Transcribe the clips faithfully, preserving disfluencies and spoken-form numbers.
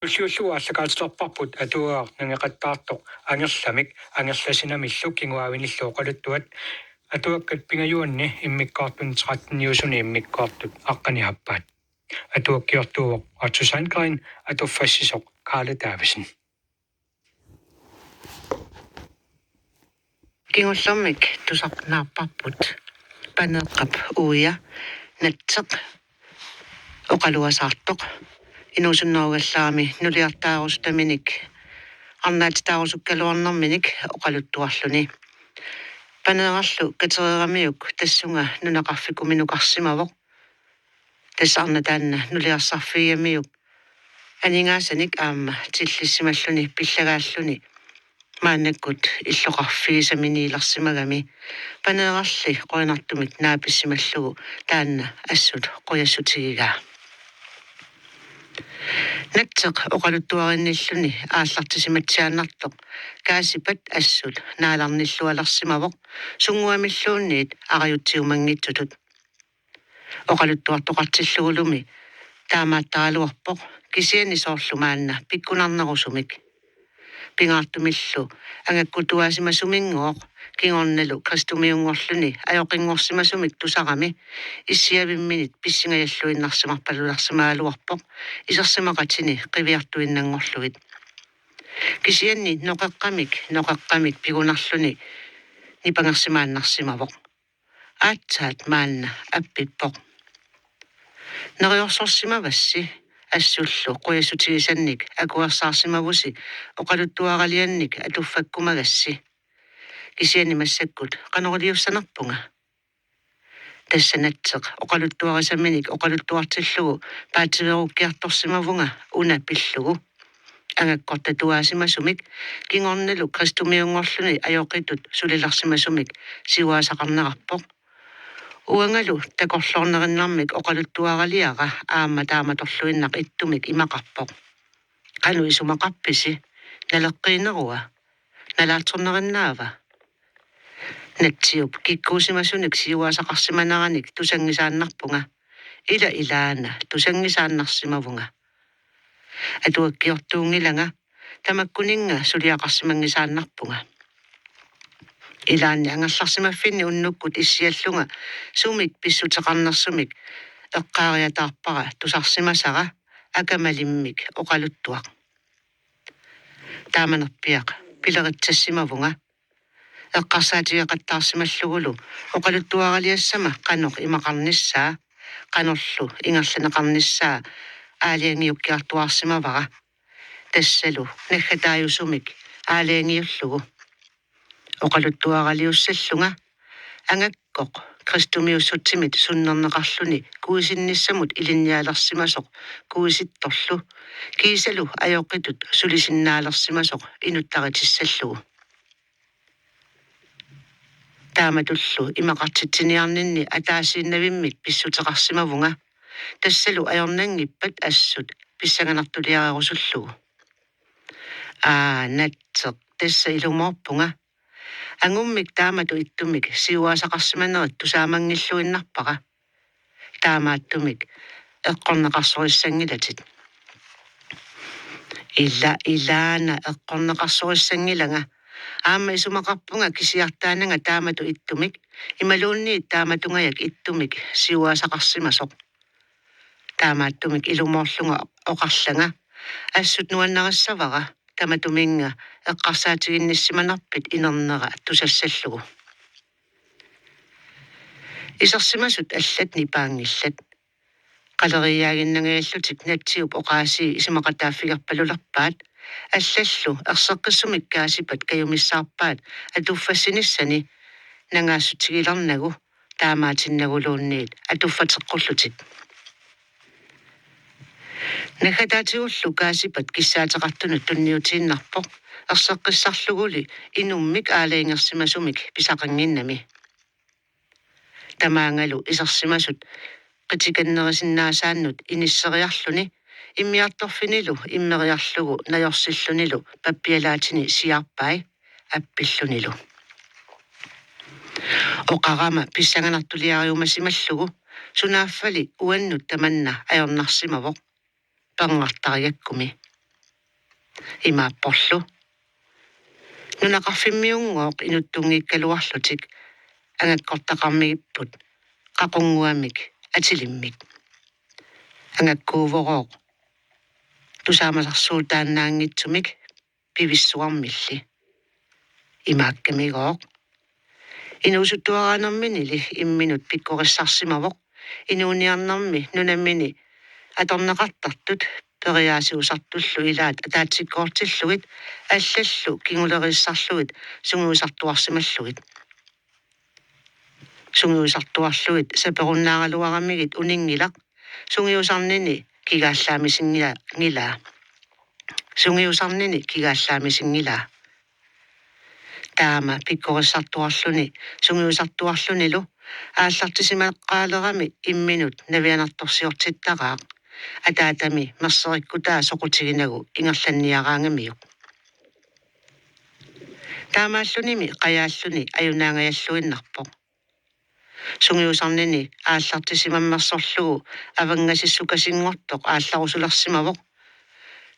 Tulliullugu aallakaatilerparput atuagaq nangeqattaartoq Angerlamik, Angerlasinamillu kinguaavinillu oqaluttuat, atuakkat pingajuanni immikkoortuni tretteniusuni immikkoortut aqqaniappaat. Atuakkiortuuvoq Otto Sandgreen, atuffassisoq Karla Davidsen. Kingullermik tusarnaarparput Paneeqqap uia Natseq oqaluasaartoq. Inuusunnerugallarami nuliartaarusutaminik arnaatitaarusukkaluarnerminik oqaluttuarluni. Paneerarlu katereeramiuk tassunga nunaqarfikuminukarsimavoq. Tassa arnat taanna nuliarsarfigigamiuk aningaasanik aamma tillissimalluni pillagaalluni maannakkut illoqarfigisaminiilersimagami. Paneerarli qujanartumik naapissimallugu taanna assut qujassutigigaa. Natseq oqaluttuarinnilluni aallartisimatsiaannartoq Kaasipat assut naalarnillualersimavoq sunnguamilluunniit arajutsiumanngitsutut. Oqaluttuartoqartillugulumi taamaattaraluarpoq, kisianni soorlu maanna pikkunarnerusumik. Pingaartumillu angakkutuaasimasuminngooq kingornalu kristumiunngorluni ajoqinngorsimasumik tusarami issiavimminit pissingajalluinnarsimarpalulersimagaluarpoq isersimaqatini qiviartuinnanngorlugit. Kisianni noqeqqamik, noqeqqamik pigunarluni nipangersimaannarsimavoq. Aatsaat maanna appippoq: Neriorsorsimavassi, assullu qujassutigisannik akuersaarsimavusi oqaluttuaraliannik atuffakkumagassi. Kisianni massakkut qanoq iliussanerpunga? Tassa Natseq oqaluttuarisaminik oqaluttuartillugu paatsiveerukkiartorsimavunga una pillugu. Angakkortatuaasimasumik kingornalu kristumiunngorluni ajoqitut sulilersimasumik siuaasaqarnerarpoq. Uangalu takorloornerinnarmik oqaluttuaraliara aamma taamatorluinnaq ittumik imaqarpoq: Qanoq isumaqarpisi? Naleqqiinerua? Nalaatsornerinnaava? Natsiup kikkuusimasunik siuaasaqarsimaneranik tusanngisaannarpunga. Ila ilaana tusanngisaannarsimavunga. Atuakkiortuunngilanga, tamakkuninnga suliaqarsimanngisaannarpunga. Ilaanni angerlarsimaffinni unnukkut issiallunga sumik pissuteqarnersumik eqqaariataarpara tusarsimasara akamalimmik oqaluttuaq. Taamanerpiaq pileritsassimavunga. Eqqarsaatigeqattaarsimallugulu oqaluttuaraliassama qanoq imaqarnissaa, qanorlu ingerlanneqarnissaa aalajangiukkiartuaarsimavara. Tassalu naggataajusumik aalajangiullugu. Oqaluttuaraliussallunga angakkoq kristumiussutsimit sunnerneqarluni kuisinnissamut ilinnialersimasoq kuisittorlu, kiisalu ajoqitut sulisinnaalersimasoq inuttaritissallugu. Taamatullu imaqartitsiniarninni ataasiinnavimmik pissuteqarsimavunga, tassalu ajornanngippat assut pissanganartuliarerusullugu. Aa, Natseq, tassa ilumoorpunga. Angummik taamatut ittumik siuaasaqarsimanerit tusaamanngilluinnarpara. Taamaattumik eqqorneqarsorissanngilatit. Ila ilaana eqqorneqarsorissanngilanga. Aamma isumaqarpunga kisiartaananga taamatut ittumik, imaluunniit taamatungajak ittumik siuaasaqarsimasoq. Taamaattumik ilumoorlunga oqarlanga: Assut nuannarissavara, tamatuminnga eqqarsaatiginnissimanerpit inernera tusassallugu. Isersimasut allat nipaanngillat. Qaleriiaaginnangajallutik Natsiup oqaasii isumaqataaffigerpalulerpaat, allallu erseqqissumik Kaasipat kajumissaarpaat atuffassinissani nangaassutigilernagu taamaatinnaguluunniit atuffateqqullutik. Naggataatigullu Kaasipat kissaateqartunut tunniutiinnarpoq, erseqqissarluguli inummik aalajangersimasumik pisaqannginnami. Tamaangalu isersimasut qitikannerisinnaasaannut inisseriarluni immiartorfinilu immeriarlugu najorsillunilu pappialaatini siaarpai appillunilu. Oqarama pissanganartuliariumasimallugu, sunaaffali uannut tamanna ajornarsimavoq, perngartarigakkumi. Imaapporlu: Nunaqarfimmiunngooq inuttunngikkaluarlutik angakkortaqarmigipput qaqunnguamik atilimmik. Angakkuuvorooq tusaamasarsuutaannaanngitsumik pivissuarmilli. Imaakkamigooq: Inuusuttuaraanerminili imminut pikkorissarsimavoq inuuniarnermi nunamini atorneqartartut periaasiusartullu ilaat ataatsikkoortillugit allallu kinguleriissarlugit sungiusartuarsimallugit. Sungiusartuarlugit saperunnaaraluaramigit uninngilaq, sungiusarnini kigaallaamisinngilaat. Sungiusarnini kigaallaamisinngilaat. Taama pikkorissartuarluni sungiusartuarlunilu aallartisimaqaalerami imminut navianartorsiortittaraaq, ataatami merseriikkutaa soqutiginagu ingerlanniaraangamiuk. Taamaallunimi qajaalluni ajunaangajalluinnarpoq. Sungiusarnini aallartisimammersorlugu avangasissukasinngortoq aallarusulersimavoq,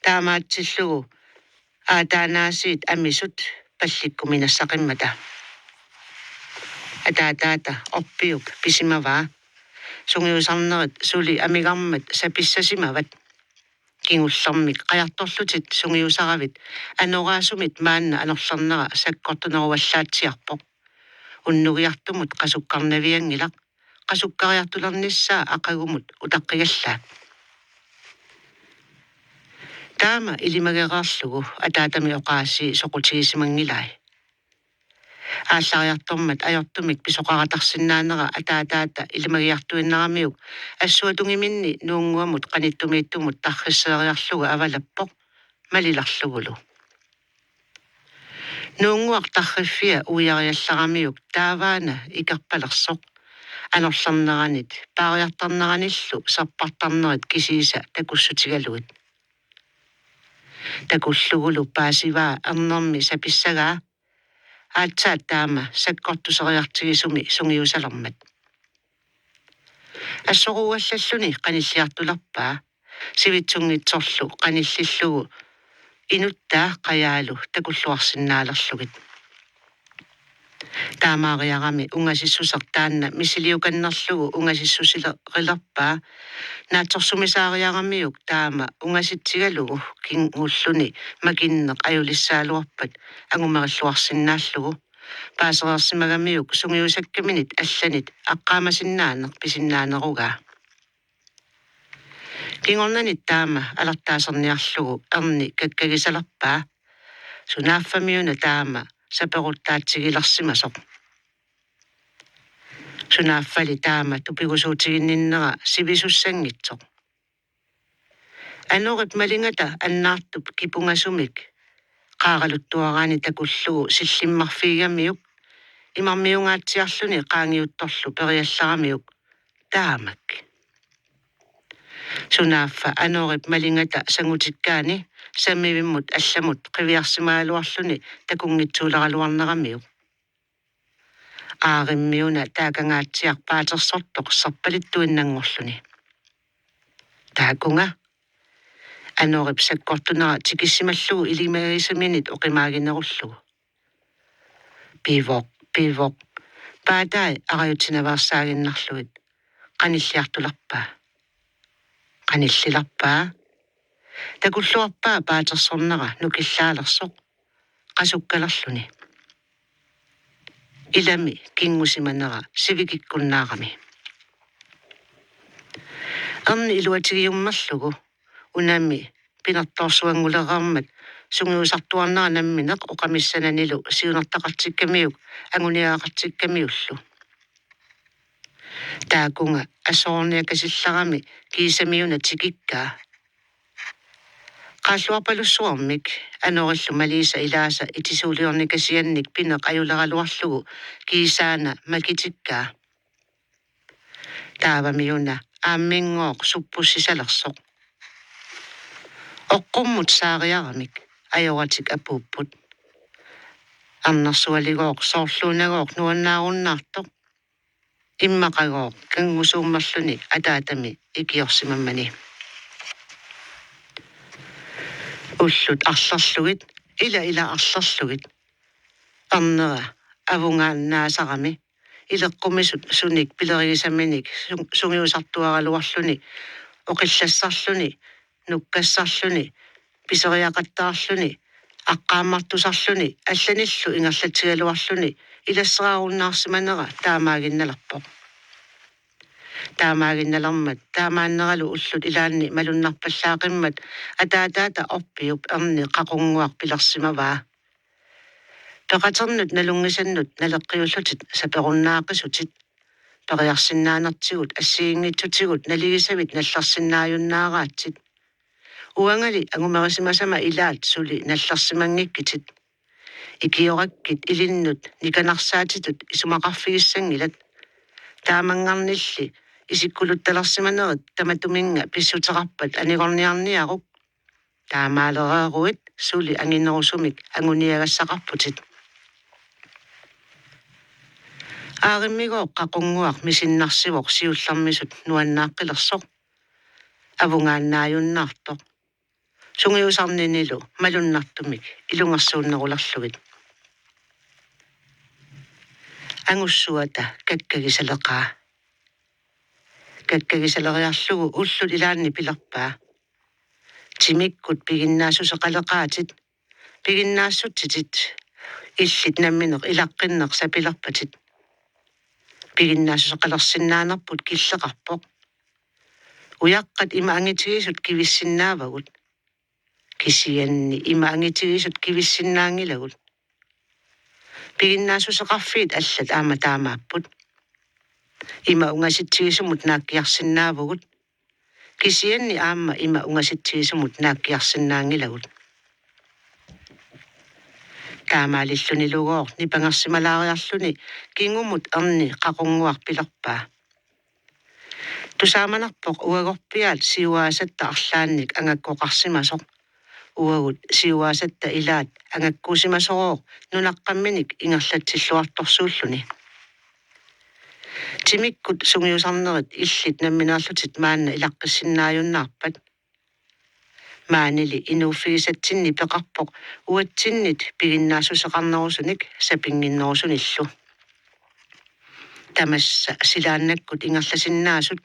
taamaatsillugu aataanaasiit amisut pallikkuminassaqimmata. Ataataata orpiup pisimavaa. Sungiusarnerit suli amigarmat sapissasimavat. Kingullermik qajartorlutit sungiusaravit anoraasumit maanna anorlernera sakkortuneruallaatsiarpoq. Unnugiartumut qasukkarnavianngilaq, qasukkariartulernissaa aqagumut utaqqigallaak. Taama ilimagereerlugu ataatami oqaasii soqutisimanngilai. Aallariartormat ajortumik pisoqaratarsinnaanera ataataata ilimagiartuinnaramiuk assuatungiminni nuunnguamut qanittumiittumut tarrisseeriarlugu avalappoq malilerlugulu. Nuunnguaq tarriffia uiariallaramiuk taavaana ikerpalersoq. Anorlerneranit paariartarneranillu serpartarnerit kisiisa takussutigalugit. Takullugulu paasivaa ernermi sapissagaa, aatsaat taama sakkortuseriartigisumi sungiusalermat. Assoruuallalluni qanilliartulerpaa, sivitsunngitsorlu qanillillugu inuttaa qajaalu takulluarsinnaalerlugit. Taamaariarami ungasissuseq taanna misiliukannerlugu ungasissuserilerpaa. Naatsorsumisaariaramiuk taama ungasitsigalugu kingulluni makinneq ajulissagaluarpat angumerilluarsinnaallugu. Paasereersimagamiuk sungiusakkaminit allanit aqqaamasinnaaneq pisinnaanerugaa. Kingornanit taama alertaaserniarlugu erni kakkagisalerpaa, sunaaffamiuna taama saperuttaatsigilersimasoq. Sunaaffali taama tupigusuutiginninnera sivisussanngitsoq. Anorip malingata annaartup kipungasumik qaaraluttuaraani takullugu sillimmarfigigamiuk, imarmiungaatsiarluni qaangiuttorlu periallaramiuk: Taamak. Sunaaffa anorip malingata sangutikkaani sammivimmut allamut qiviarsimagaluarluni takunngitsooleraluarneramiuk. Aarimmiuna taakangaatsiaq paatersortoq serpalittuinnanngorluni. Taakunga. Anorip sakkortunera tikissimallugu ilimagisaminit oqimaaginerullugu. Pivoq, pivoq. Paatai arajutinaveersaaginnarlugit. Qanilliartulerpaa. Qanillilerpaa. Takulluarpaa paatersornera nukillaalersoq qasukkalerluni. Ilami kingusimanera sivikikkunnaarami. Erni iluatigiummerlugu unami pinertoorsuanngulereermat sungiusartuarnera nammineq oqamissananilu siunertaqartikkamiuk anguniagaqartikkamiullu. Taakunga assororniakasillarami kiisamiuna tikikkaa. Qaalluarpalussuarmik anorillu maliisa ilaasa itisuuliornikasiannik pineq ajuleraluarlugu kiisaana makitikkaa. Taavamiuna aamminngooq suppussisalersoq. Oqqummut saariaramik ajoratik apuupput. Arnersualigooq soorluunagooq nuannaarunnaartoq. Immaqagooq kangusuummerluni ataatami ikiorsimammani. Ullut arlerlugit, ila ila arlerlugit. Ernera avungaannaasarami, ileqqumisut sunik pilerigisaminik su-, sungiusartuaraluarluni, oqillassarluni, nukkassarluni, piseriaqattaarluni, aqqaammartusarluni, allanillu ingerlatsigaluarluni ilasseraarunnaarsimanera taamaaginnalerpoq. Taamaaginnalermat, taamaanneralu ullut ilaanni malunnarpallaaqimmat, ataataata Orpiup erni Qaqunnguaq pilersimavaa: Peqaternut nalunngisannut naleqqiullutit saperunnaaqisutit. Periarsinnaanertigut assigiinngitsutigut naligisavit nallersinnaajunnaaraatsit. Uangali angumerisimasama ilaat suli nallersimanngikkitit. Ikiorakkit ilinnut nikanarsaatitut isumaqarfigissanngilat. Taamanngarnilli isikkuluttalersimanerit tamatuminnga pissuteqarpat anigorniarniaruk. Taamaalereeruit suli anginerusumik anguniagassaqarputit. Aarimigooq Qaqunnguaq misinnarsivoq siullermisut nuannaaqqilersoq, avungaannaajunnaartoq, sungiusarninilu malunnartumik ilungersuunnerulerlugit. Angussuata kakkagisaleqaa. Kakkagisaleriarlugu ullut ilaanni pilerpaa: Timikkut piginnaassuseqaleqaatit. Piginnaassutsitit illit nammineq ilaqqinneq sapilerpatit. Piginnaassuseqalersinnaanerput killeqarpoq. Ujaqqat ima angitigisut kivissinnaavagut. Kisianni ima angitigisut kivissinnaanngilagut. Piginnaassuseqarfiit allat aamma taamaapput. Ima ungasitsigisumut naakkiarsinnaavugut. Kisianni aamma ima ungasitsigisumut naakkiarsinnaanngilagut. Taamaalillunilugooq nipangersimalaariarluni kingumut erni Qaqunnguaq pilerpaa: Tusaamanerpoq uagorpiaat siuaasatta arlaannik angakkoqarsimasoq. Uagut siuaasatta ilaat angakkuusimasorooq nunaqqamminik ingerlatsilluartorsuulluni. Timikkut sungiusarnerit illit nammineerlutit maanna ilaqqissinnaajunnaarpat. Maanili inuuffigisatsinni peqarpoq uatsinnit piginnaassuseqarnerusunik sapinnginnerusunillu. Tamassa silaannakkut ingerlasinnaasut,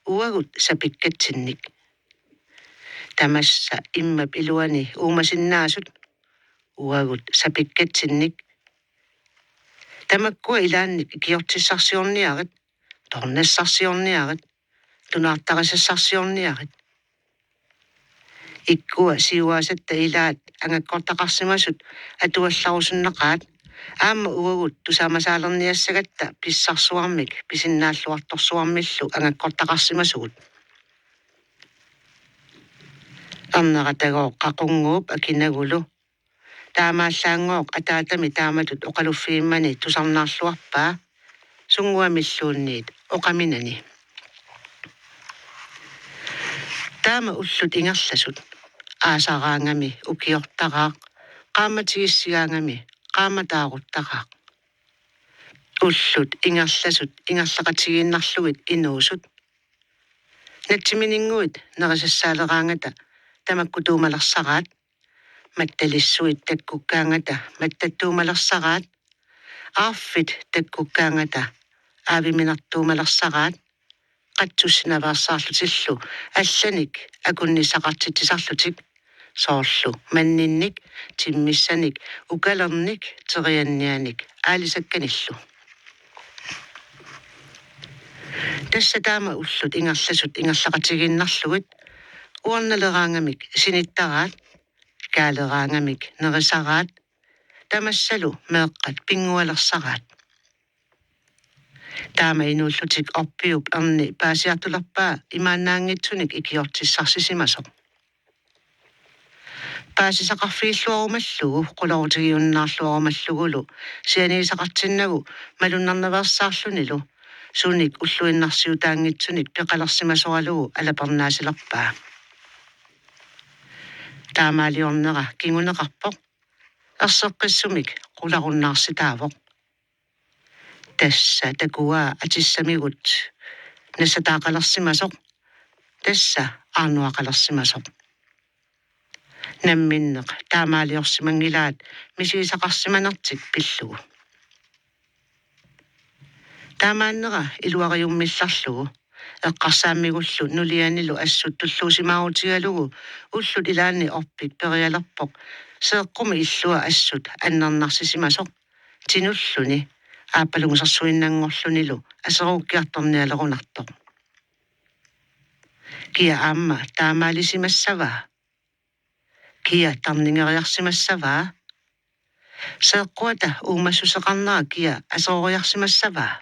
uagut sapikkatsinnik. Tamassa immap iluani uumasinnaasut, uagut sapikkatsinnik. Tamakkua ilaannik ikiortissarsiorniarit, tornassarsiorniarit, tunaartarisassarsiorniarit. Ikkua siuaasatta ilaat angakkortaqarsimasut atuallarusunnaqaat, aamma uagut tusaamasaalerniassagatta pissarsuarmik pisinnaalluartorsuarmillu angakkortaqarsimasugut. Erneratagooq Qaqunnguup akinagulu. Taamaallaanngooq ataatami taamatut oqaluffigimmani tusarnaarluarpaa, sunnguamilluunniit oqaminani. Taama ullut ingerlasut, aasaraangami ukiortaraaq, qaammatigissigaangami qaammataaruttaraaq. Ullut ingerlasut ingerlaqatigiinnarlugit inuusut. Natsimininnguit nerisassaaleraangata tamakkutuumalersaraat, mattalissuit takkukkaangata mattattuumalersaraat, aarfit takkukkaangata aaviminertuumalersaraat, qatsussinaveersaarlutillu allanik akunnissaqartitsisarlutik, soorlu manninnik, timmissanik, ukalernik, teriannianik aalisakkanillu. Tassa taama ullut ingerlasut ingerlaqatigiinnarlugit, uernaleraangamik sinittaraat, kaaleraangamik nerisaraat, tamassalu meeqqat pinngualersaraat. Taama inuullutik Orpiup erni paasiartulerpaa imaannaanngitsunik ikiortissarsisimasoq. Paasisaqarfigilluarumallugu, qularutigiunnaarluarumallugulu sianigisaqartinnagu malunnarnaveersaarlunilu, sunik ulluinnarsiutaanngitsunik peqalersimasoralugu alapernaasilerpaa. Taamaaliornera kinguneqarpoq, erseqqissumik qularunnaarsitaavoq. Tassa takuaa atissamigut nassataaqalersimasoq, tassa aarnuaqalersimasoq. Namminneq taamaaliorsimanngilaat misigisaqarsimanertik pillugu. Taamaannera iluariummillarlugu eqqarsaammigullu nulianilu assut tulluusimaarutigalugu ullut ilaanni Orpik perialerpoq seeqqumi illua assut annernarsisimasoq tinulluni aappalungusersuinnanngorlunilu aseruukkiartornialerunartoq. Kia aamma taamaalisimassavaa? Kia tarningeriarsimassavaa? Seeqquata uumassuseqarnera kia aseroriarsimassavaa?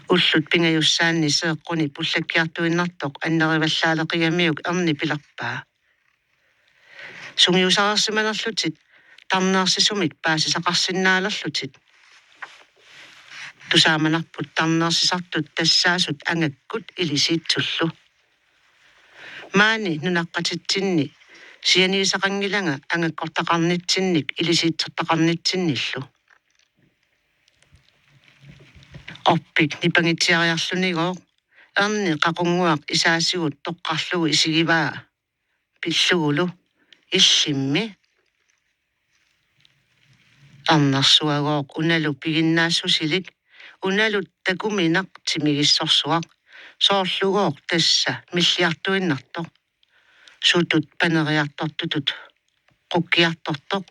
Ullut pingajussaanni seeqquni pullakkiartuinnartoq annerivallaaleqigamiuk erni pilerpaa: Sungiusareersimanerlutit tarneersisumik paasisaqarsinnaalerlutit. Tusaamanarput tarneersisartut tassaasut angakkut ilisiitsullu. Maani nunaqqatitsinni sianigisaqanngilanga angakkortaqarnitsinnik ilisiitsortaqarnitsinnillu. Orpik nipangitsiariarlunigooq erni qaqunnguaq isaasigut toqqarlugu isigivaa pillugulu: Illimmi? Ernersuagooq unalu piginnaassusilik, unalu takumineq timigissorsuaq, soorlugooq tassa milliartuinnartoq, sutut paneriartortutut qukkiartortoq,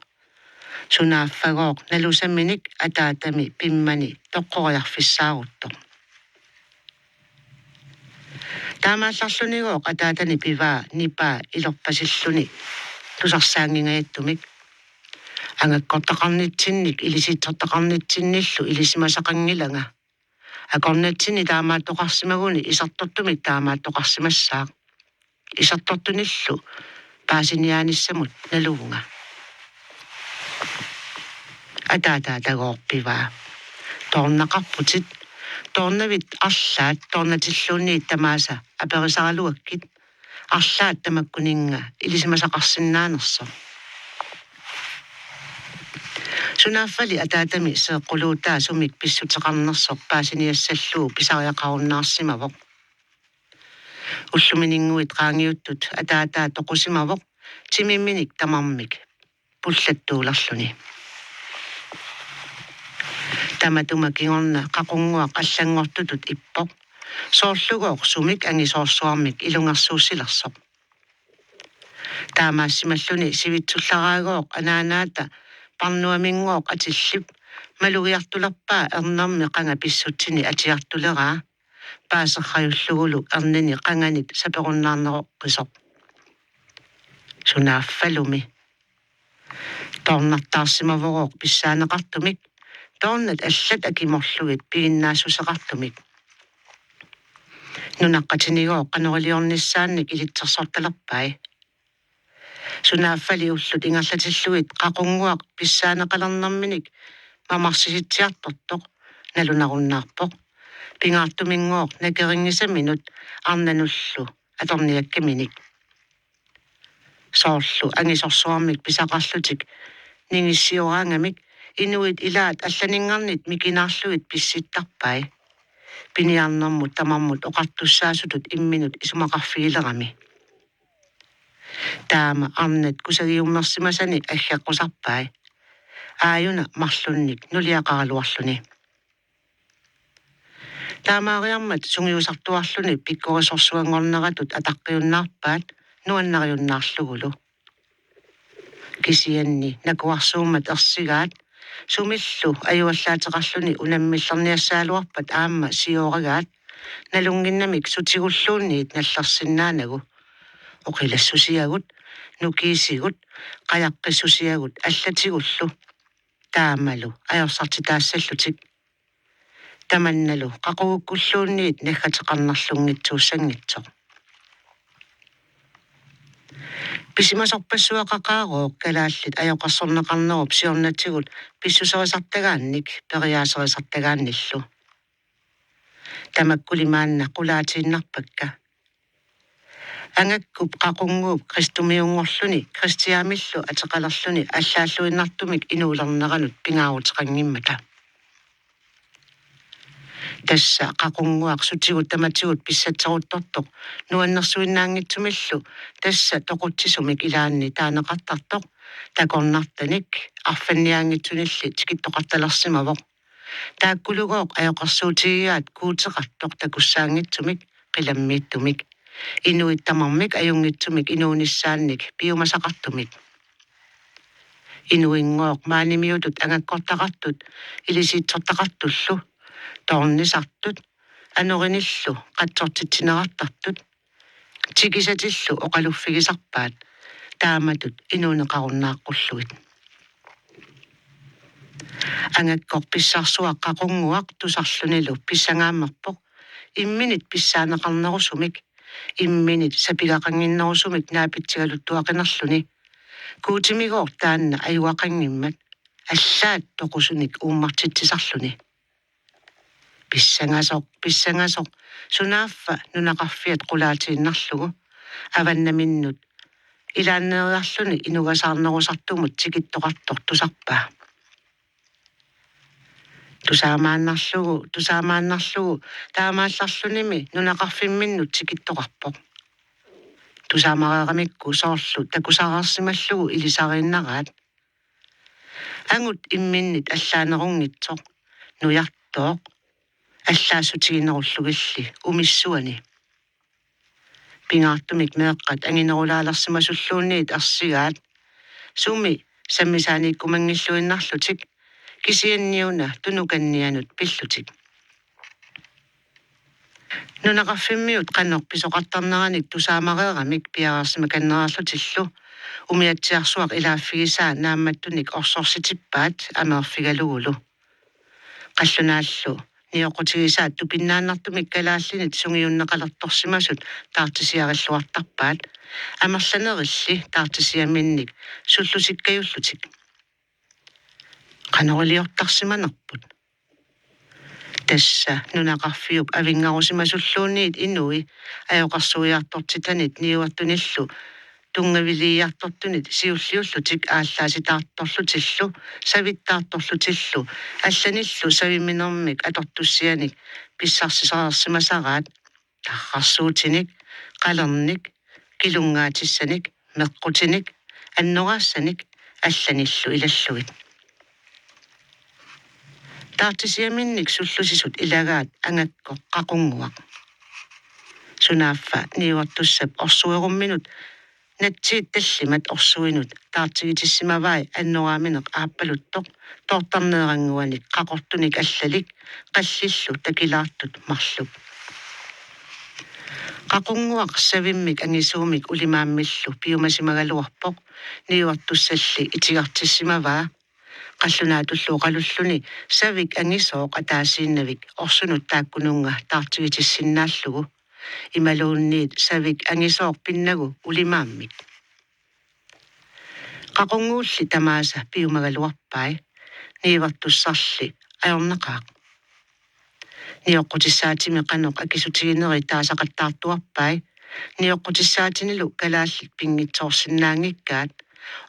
sunaaffagooq nalusaminik ataatami pimmani toqqoriarfissaaruttoq. Taamaallarlunigooq ataatani pivaa nipaa ilorpasilluni tusarsaanngingajattumik. Angakkortaqarnitsinnik ilisiitsortaqarnitsinnillu ilisimasaqanngilanga. Akornatsinni taamaattoqarsimaguni isertortumik taamaattoqarsimassaaq. Isertortunillu paasiniaanissamut naluvunga. Ataataatagooq pivaa: Toornaqarputit, toornavit arlaat toornatilluunniit tamaasa aperisaraluakkit, arlaat tamakkuninnga ilisimasaqarsinnaanersoq. Sunaaffali ataatami seeqquluutaa sumik pissuteqarnersoq paasiniassallugu pisariaqarunnaarsimavoq. Ullumininnguit qaangiuttut ataataa toqusimavoq timiminik tamarmik pullattuulerluni. Tamatuma kingorna qaqunnguaq allanngortutut ippoq, soorlugooq sumik angisoorsuarmik ilungersuussilersoq. Taamaassimalluni sivitsullaraagooq anaanaata parnuaminngooq atillip malugiartulerpaa ernermi qanga pissutsini atiartuleraa, paaserrajullugulu ernini qanganit saperunnaarneroqqisoq. Sunaaffalumi. Toornartaarsimavorooq pissaaneqartumik, toornat allat akimorlugit piginnaassuseqartumik. Nunaqqatinigooq qanoriliornissaannik ilitsersortalerpai. Sunaaffali ullut ingerlatillugit qaqunnguaq pissaaneqalernerminik mamarsisitsiartortoq nalunarunnaarpoq, pingaartuminngooq nakerinngisaminut arnanullu atorniakkaminik. Soorlu angisorsuarmik pisaqarlutik ningissioraangamik inuit ilaat allaninngarnit mikinaarlugit pissittarpai. Piniarnermut tamarmut oqartussaasutut imminut isumaqarfigilerami. Taama arnat kusagiummersimasani aggeqqusarpai, aajuna marlunnik nuliaqaraluarluni. Taamaariarmat sungiusartuarluni pikkorisorsuanngorneratut ataqqiunnaarpaat nuannariunnaarlugulu. Kisianni nakuarsuummat ersigaat sumillu ajuallaateqarluni unammillerniassagaluarpat aamma sioragaat nalunnginnamik sutigulluunniit nallersinnaanagu. Oqilassusiagut, nukiisigut, qajaqqissusiagut allatigullu. Taamalu ajorsartitaassallutik. Tamannalu qaqugukkulluunniit naggateqarnerlunngitsuussanngitsoq. Pisimasorpassuaqaqaarooq kalaallit ajoqersorneqarnerup siornatigut pissuserisartagaannik periaaserisartagaannillu. Tamakkuli maanna qulaatiinnarpakka. Angakkup qaqunnguup kristumiunngorluni kristiaamillu ateqalerluni allaalluinnartumik inuulerneranut pingaaruteqanngimmata. Tassa qaqunnguaq sutigut tamatigut pissatseruttortoq nuannersuinnaanngitsumillu, tassa toqutsisumik ilaanni taaneqartartoq takornartanik arfanniaanngitsunilli tikittoqartalersimavoq. Taakkulugooq ajoqersuutigigaat guuteqartoq takussaanngitsumik qilammiittumik, inuit tamarmik ajunngitsumik inuunissaannik piumasaqartumik. Inuinngooq maanimiutut angakkortaqartut ilisiitsortaqartullu, toornisartut, anorinillu qatsortitsinerartartut, tikisatillu oqaluffigisarpaat taamatut inuuneqarunnaaqqulluit. Angakkoq pissarsuaq qaqunnguaq tusarlunilu pissangaammerpoq imminit pissaaneqarnerusumik, imminit sapigaqannginnerusumik naapitsigaluttuaqinerluni. Guutimigooq taanna ajugaqanngimmat, allaat toqusunik uummartitsisarluni. Pissangasoq, pissangasoq, sunaaffa nunaqarfiat qulaatiinnarlugu, avannaminnut ilaanneeriarluni inugasaarnerusartumut tikittoqartoq tusarpaa. Tusaamaannarlugu, tusaamaannarlugu, taamaallarlunimi nunaqarfimminnut tikittoqarpoq. Tusaamareeramikku soorlu takusareersimallugu ilisariinnaraat. Angut imminnit allaanerunngitsoq, nujartooq, allaassutiginerullugilli umissuani. Pingaartumik meeqqat anginerulaalersimasulluunniit ersigaat, sumi sammisaaniikkumanngilluinnarlutik, kisianniuna tunukannianut pillutik. Nunaqarfimmiut qanoq pisoqartarneranik tusaamareeramik piareersimakannereerlutillu umiatsiarsuaq ilaaffigisaa naammattunik orsorsitippaat ameerfigalugulu. Qallunaallu nioqqutigisaat tupinnaannartumik kalaallinit sungiunneqalertorsimasut taartisiarilluartarpaat, amerlanerilli taartisiaminnik sullusikkajullutik. Qanoq iliortarsimanerput? Tassa nunaqarfiup avinngarusimasulluunniit inui ajoqersuiartortitanit niuertunillu tunngaviliiartortunit siulliullutik aallaasitaartorlutillu savittaartorlutillu allanillu saviminermik atortussianik pissarsisareersimasaraat, tarrarsuutinik, qalernik, kilunngaatissanik, meqqutinik, annoraassanik allanillu ilallugit. Taartisiaminnik sullusisut ilagaat angakkoq qaqunnguaq. Sunaaffa niuertussap orsuerumminut natsiit tallimat orsuinut taartigitissimavai annoraamineq aappaluttoq toortarneerannguanik qaqortunik allalik qallillu takilaartut marluk. Qaqunnguaq savimmik angisuumik ulimaammillu piumasimagaluarpoq, niuertussalli itigartissimavaa. Qallunaatullu oqalulluni savik angisooq ataasiinnavik orsunut taakkununnga taartigitissinnaallugu. Imaluunniit savik angisooq pinnagu ulimaammik. Qaqunnguulli tamaasa piumagaluarpai, niuertussarli ajornaqaaq. Nioqqutissaatimi qanoq akisutiginerit taasaqattaartuarpai, nioqqutissaatinilu kalaallit pinngitsoorsinnaanngikkaat,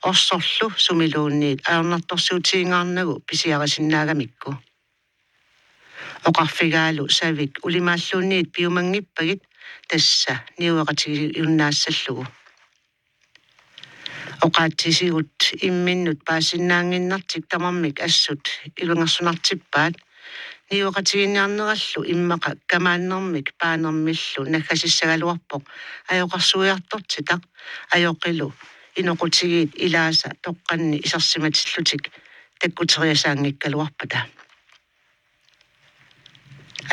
orsorlu sumiluunniit ajornartorsiutigingaarnagu pisiarisinnaagamikku. Oqarfigaalu savik ulimaalluunniit piumanngippagit tassa niueqatigiunnaassallugu. Oqaatsitigut imminnut paasinnaannginnertik tamarmik assut ilungersunartippaat, niueqatigiinniarnerallu immaqa kamaannermik paanermillu naggasissagaluarpoq ajoqersuiartortitaq, ajoqilu inoqutigiit ilaasa toqqanni isersimatillutik takkuteriasaanngikkaluarpata.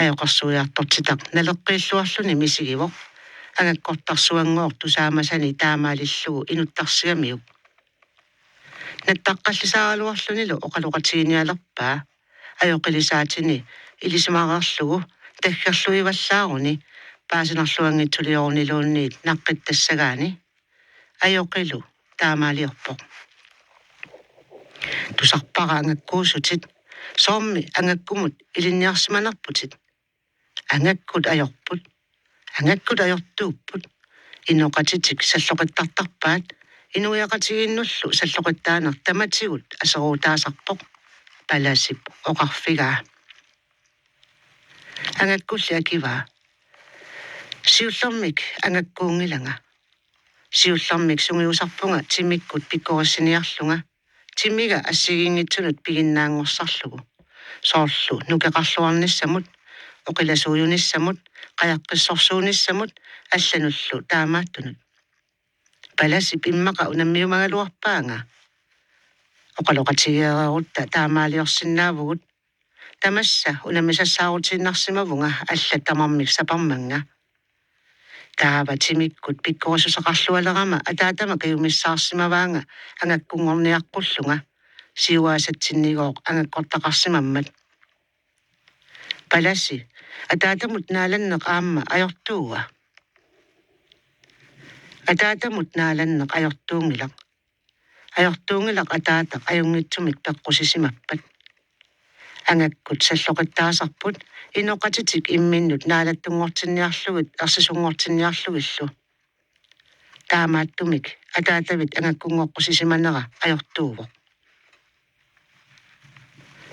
Ajoqersuiartortitaq naleqqiilluarluni misigivoq, angakkortarsuanngooq tusaamasani taamaalillugu inuttarsigamiuk. Nattaqqallisaaraluarlunilu oqaloqatigiinnialerpaa, ajoqilisaatini ilisimareerlugu taggerluivallaaruni paasinarluanngitsulioruniluunniit naqqittassagaani. Ajoqilu taamaaliorpoq. Tusarpara angakkuusutit, soormi angakkumut ilinniarsimanerputit? Angakkut ajorput, angakkut ajortuupput, inoqatitik salloqittartarpaat, inuiaqatigiinnullu salloqittaaneq tamatigut aseruutaasarpoq, Palasip oqarfigaa. Angakkulli akivaa: Siullermik angakkuunngilanga. Siullermik sungiusarpunga timikkut pikkorissiniarlunga, timiga assigiinngitsunut piginnaanngorsarlugu, soorlu nukeqarluarnissamut, oqilasuujunissamut, qajaqqissorsuunissamut allanullu taamaattunut. Palasip immaqa unammiumagaluarpaanga. Oqaloqatigeereerutta taamaaliorsinnaavugut. Tamassa unammisassaarutiinnarsimavunga allat tamarmik saparmannga. Taava timikkut pikkorissuseqarlualerama ataatama kajumissaarsimavaanga angakkunngorniaqqullunga siuaasatsinnigooq angakkortaqarsimammat. Palasi, ataatamut naalanneq aamma ajortuua? Ataatamut naalanneq ajortuunngilaq. Ajortuunngilaq ataataq ajunngitsumik peqqusisimappat. Angakkut salloqittaasarput inoqatitik imminnut naalattunngortinniarlugit ersisunngortinniarlugillu. Taamaattumik ataatavit angakkunngoqqusisimanera ajortuuvoq.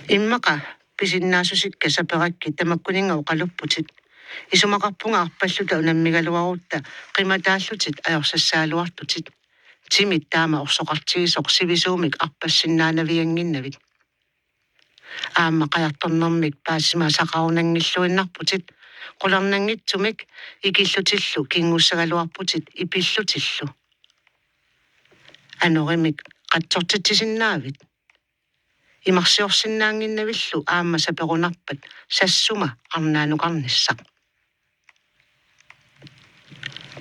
Immaqa pisinnaassusikka saperakkit tamakkuninnga oqalupputit. Isumaqarpunga arpalluta unammigaluarutta qimataallutit ajorsassagaluartutit. Timit taama orsoqartigisoq sivisuumik arpassinnaanaviannginnavit. Aamma qajartornermik paasimasaqarunanngilluinnarputit, qularnanngitsumik ikillutillu kinngussagaluarputit ipillutillu. Anorimik qatsortitsisinnaavit? Imarsiorsinnaannginnavillu aamma saperunarpat sassuma arnaanukarnissaq.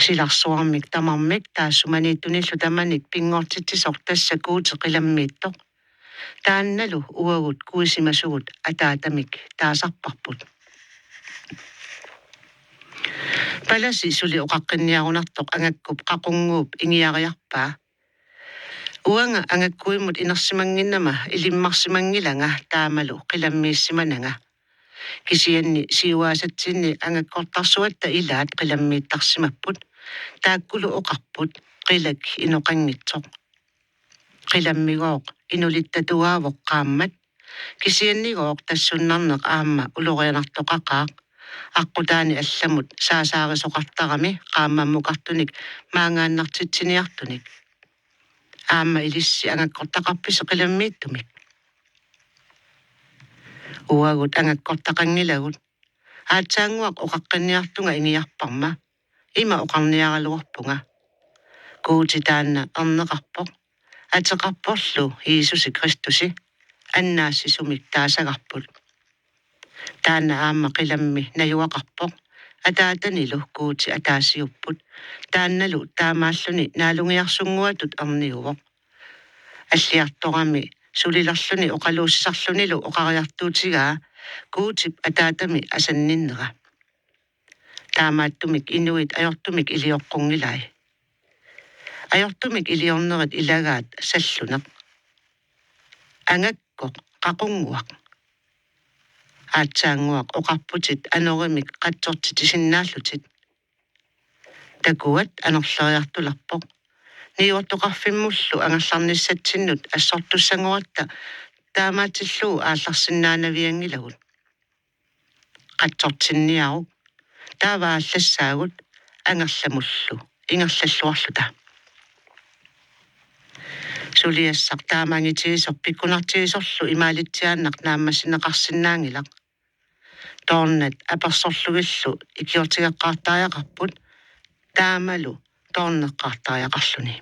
Silarsuarmik tamarmik taassumaniittunillu tamanik pinngortitsisoq tassa Guuti qilammiittoq. Taannalu uagut kuisimasugut ataatamik taasarparput. Palasi suli oqaqqinniarunartoq angakkup qaqunnguup ingiariarpaa. Uanga angakkuimut inersimannginnama ilimmarsimanngilanga taamalu qilammiissimananga. Kisianni siuaasatsinni angakkortarsuatta ilaat qilammiittarsimapput, taakkulu oqarput qilak inoqanngitsoq. Qilammigooq inulittatuaavoq qaammat, kisiannigooq tassunnarneq aamma ulorianartoqaqaaq, aqqutaani allamut saasaarisoqartarami qaammammukartunik maangaannartitsiniartunik. Aamma ilissi angakkortaqarpisi qilammiittumik? Uagut angakkortaqanngilagut. Aatsaannguaq oqaqqinniartunga ingiarparma ima oqarniaraluarpunga: Guuti taanna erneqarpoq, ateqarporlu Jiisusi Kristusi, annaassisumik taasagarput. Taanna aamma qilammi najugaqarpoq, ataatanilu Guuti ataasiupput, taannalu taamaalluni naalungiarsunnguatut erniuvoq. Alliartorami sulilerluni oqaluussisarlunilu oqariartuutigaa Guutip ataatami asanninnera. Taamaattumik inuit ajortumik ilioqqunngilai. Ajortumik iliornerit ilagaat salluneq: Angakkoq qaqunnguaq. Aatsaannguaq oqarputit anorimik qatsortitsisinnaallutit. Takuat anorleriartulerpoq. Niuertoqarfimmullu angerlarnissatsinnut assortussangoratta taamaatillugu aallarsinnaanavianngilagut. Qatsortinniaruk, taava aallassaagut angerlamullu ingerlalluarluta. Suliassaq taama angitigisoq pikkunartigisorlu imaalitsiaannaq naammassineqarsinnaanngilaq. Toornat apersorlugillu ikiortigeqqaartariaqarput, taamalu toorneqqaartariaqarluni.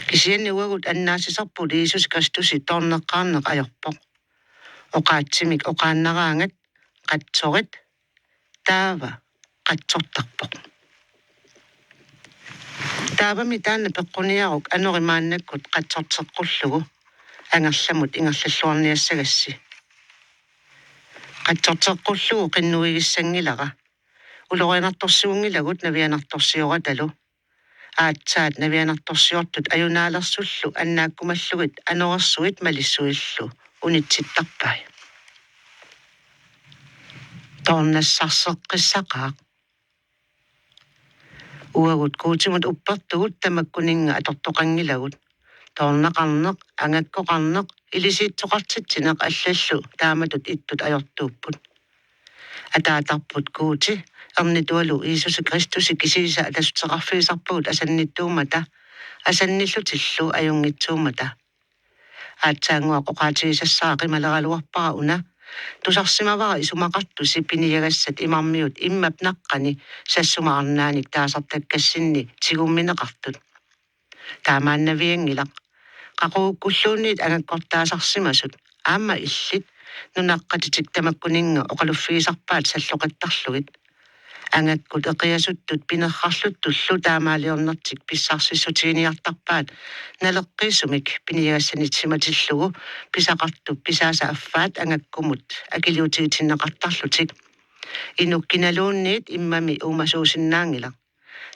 Kisianni uagut annaassisarput Jiisusi Kristusi toorneqqaarneq ajorpoq. Oqaatsimik oqaannaraangat: Qatsorit, taava qatsortarpoq. Taavami taanna peqquniaruk anori maannakkut qatsorteqqullugu angerlamut ingerlalluarniassagassi. Qatsorteqqullugu qinnuigissanngilara. Ulorianartorsiunngilagut navianartorsioratalu. Aatsaat navianartorsiortut ajunaalersullu annaakkumallugit anorersuit malissuillu unitsittarpai. Toornassarseqqissaqaaq. Uagut Guutimut uppertugut tamakkuninnga atortoqanngilagut. Toorneqarneq, angakkoqarneq, ilisiitsoqartitsineq allallu taamatut ittut ajortuupput. Ataatarput Guuti ernitualu Jiisusi Kristusi kisiisa attassuteqarfigisarpagut asannittuummata, asannillutillu ajunngitsuummata. Aatsaannguaq oqaatigisassara qimaleraluarpara una: Tusarsimavara isumaqartusi piniagassat imarmiut immap naqqani sassuma arnaanik taasartakkassinni tigummineqartut. Taamaannavianngilaq. Qaqugukkulluunniit angakkortaasarsimasut aamma illit nunaqqatitik tamakkuninnga oqaluffigisarpaat salloqattarlugit. Angakkut eqiasuttut pinerrarluttullu taamaaliornertik pissarsissutiginiartarpaat naleqqiissumik piniagassanissimatillugu pisaqartup kisaasa affaat angakkumut akiliutigitinneqartarlutik. Inuk kinaluunniit immami uumasuusinnaanngilaq.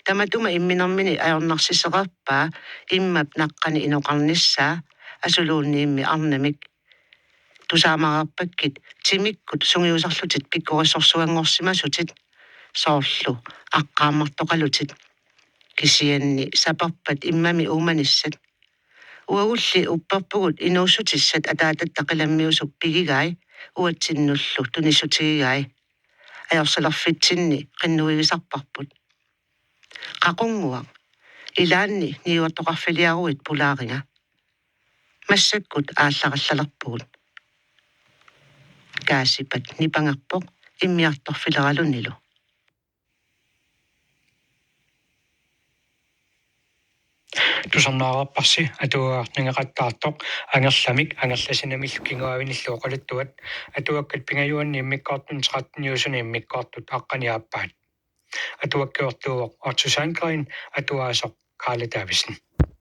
Tamatuma imminermini ajornarsiseqarpaa immap naqqani inoqarnissaa, asuluunniimmi arnamik. Tusaamareerpakkit timikkut sungiusarlutit pikkorissorsuanngorsimasutit, soorlu aqqaammartoqalutit. Kisianni saperpat immami uumanissat. Uagulli upperpugut inuussutissat ataatatta qilammiusup pigigai uatsinnullu tunissutigigai. Ajorsalerfitsinni qinnuigisarparput. Qaqunnguaq, ilaanni niuertoqarfiliaruit pulaariga. Massakkut aallarallarpugut. Kaasipat nipangerpoq immiartorfileralunilu. Tusarnaareerparsi atuagaq nangeqattaartoq Angerlamik Angerlasinamillu kinguaavinillu oqaluttuat. Atuakkat pingajuanni immikkoortuni tretteniusuni immikkoortut aqqaniaappaat. Atuakkiortuuvoq Otto Sandgreen, atuaasoq Karla Davidsen.